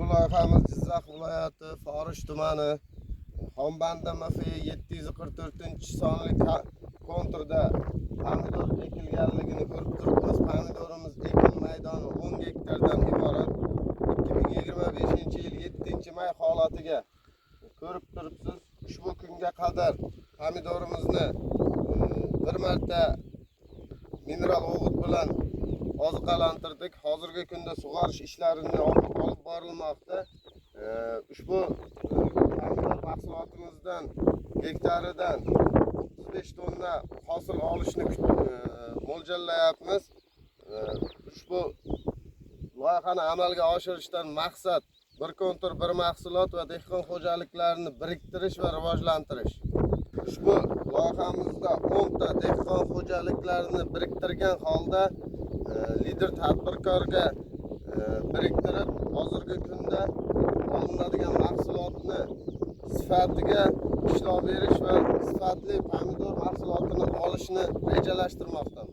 Ushbu loyihamiz Jizzax viloyati Forish tumani Xonbanda MF 744-sonli konturda pomidor ekilganligini ko'rib turibmiz. Pomidorimiz ekin maydoni 10 gektardan iborat. 2025-yil 7-may holatiga ko'rib turibsiz. Ushbu kunga qadar pomidorimizni bir marta mineral o'g'it bilan oziqalantirdik. Hozirgi kunda sug'orish ishlarini olib borilmoqda. Ushbu pomidor mahsulotimizdan gektaridan 35 tonna hosil olishni mo'ljallayapmiz. Ushbu loyihani amalga oshirishdan maqsad bir kontur bir mahsulot va dehqon xo'jaliklarini biriktirish va rivojlantirish. Ushbu loyihamizda 10 ta dehqon xo'jaliklarini biriktirgan holda lider tadbirkorga biriktirib, hozirgi kunda olinadigan mahsulotni sifatiga ishlov berish va sifatli pomidor mahsulotini olishni rejalashtirmoqdamiz.